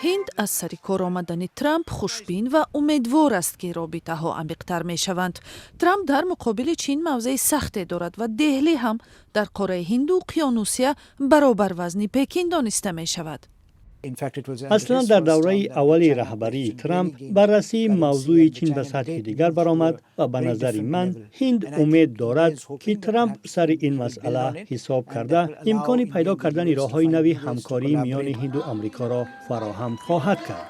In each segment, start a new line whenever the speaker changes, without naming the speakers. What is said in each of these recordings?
Ҳинд аз сари кор омадани Трамп хушбин ва умедвор аст, ки робитаҳо амиқтар мешаванд. Трамп дар муқобили Чин мавзеи сахте дорад ва Деҳлӣ ҳам дар қораи Ҳинду Уқёнусия баробарвазни Пекин дониста мешавад.
Аслан дар давраи аввали раҳбарии Трамп баррасии мавзӯи Чин ба сатҳи дигар баромад ва ба назари ман, Ҳинд умед дорад, ки Трамп сари ин масъала ҳисоб карда, имкони пайдо кардани роҳҳои нави ҳамкории миёни Ҳинду Амрикоро фароҳам хоҳад кард.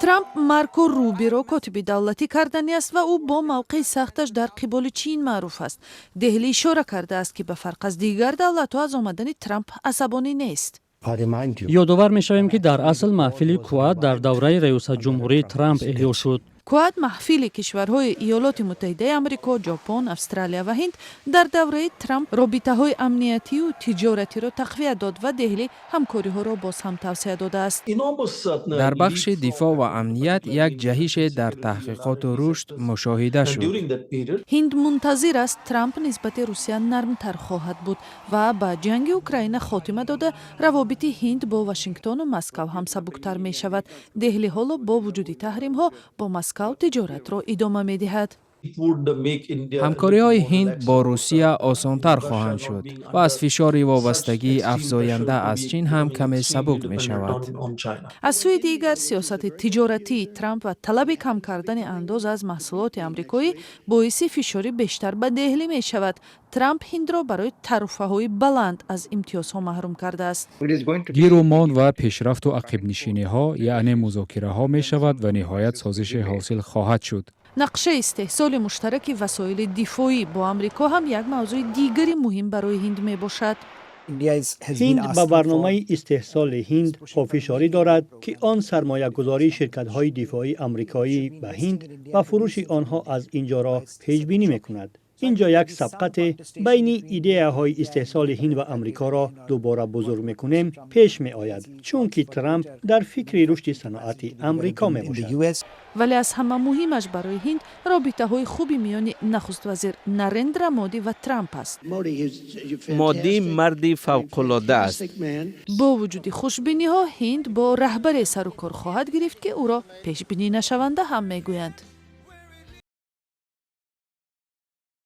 Трамп Марко Рубиро котиби давлатӣ кардани аст ва ӯ бо мавқеи сахташ дар қиболи Чин маъруф аст. Деҳлӣ ишора кардааст, ки ба фарқ аз дигар давлатҳо аз омадани Трамп асабонӣ нест.
Ёдовар мешавем, ки дар асл маҳфили Куад дар давраи раёсатҷумҳурии Трамп эҳё шуд.
Куад, маҳфили кишварҳои Иёлоти Муттаҳидаи Амрико, Ҷопон, Австралия ва Ҳинд, дар давраи Трамп робитаҳои амниятию тиҷоратиро тақвият дод ва Деҳлӣ ҳамкориҳоро боз ҳам тавсеа додааст.
Дар бахши дифоъ ва амният як ҷаҳише дар таҳқиқоту рушд мушоҳида шуд.
Ҳинд мунтазир аст, Трамп нисбати Русия нармтар хоҳад буд ва ба ҷанги Украина хотима дода, равобити Ҳинд бо Вашингтону Москав ҳам сабуктар мешавад. Деҳлӣ ҳоло бо вуҷуди таҳримҳо бо Москав тиҷоратро идома медиҳад.
Ҳамкориҳои Ҳинд бо Русия осонтар хоҳанд шуд ва аз фишори вобастагии афзоянда аз Чин ҳам каме сабук мешавад.
Аз сӯи дигар, сиёсати тиҷоратии Трамп ва талаби кам кардани андоз аз маҳсулоти амрикоӣ боиси фишори бештар ба Деҳлӣ мешавад. Трамп Ҳиндро барои таруфаҳои баланд аз имтиёзҳо маҳрум кардааст.
Гирумон ва пешрафту ақибнишиниҳо, яъне музокираҳо мешавад ва ниҳоят созише ҳосил хоҳад шуд.
Нақшаи истеҳсоли муштараки васоили дифоӣ бо Амрико ҳам як мавзӯи дигари муҳим барои Ҳинд мебошад.
Ҳинд ба барномаи истеҳсоли Ҳинд пофишорӣ дорад, ки он сармоягузории ширкатҳои дифоии амрикоӣ ба Ҳинд ва фурӯши онҳо аз ин ҷоро пешбинӣ мекунад. Ин ҷо як сабқате байни идеяҳои истеҳсоли Ҳинд ва Амрикоро дубора бузург мекунем пеш меояд, чунки Трамп дар фикри рушди саноати Амрико мебошад.
Вале аз ҳама муҳимаш барои Ҳинд робитаҳои хуби миёни нахуствазир Нарендра Моди ва Трамп аст.
Модӣ марди фавқулода аст.
Бо вуҷуди хушбиниҳо, Ҳинд бо раҳбаре сару кор хоҳад гирифт, ки ӯро пешбинӣ нашаванда ҳам мегӯянд.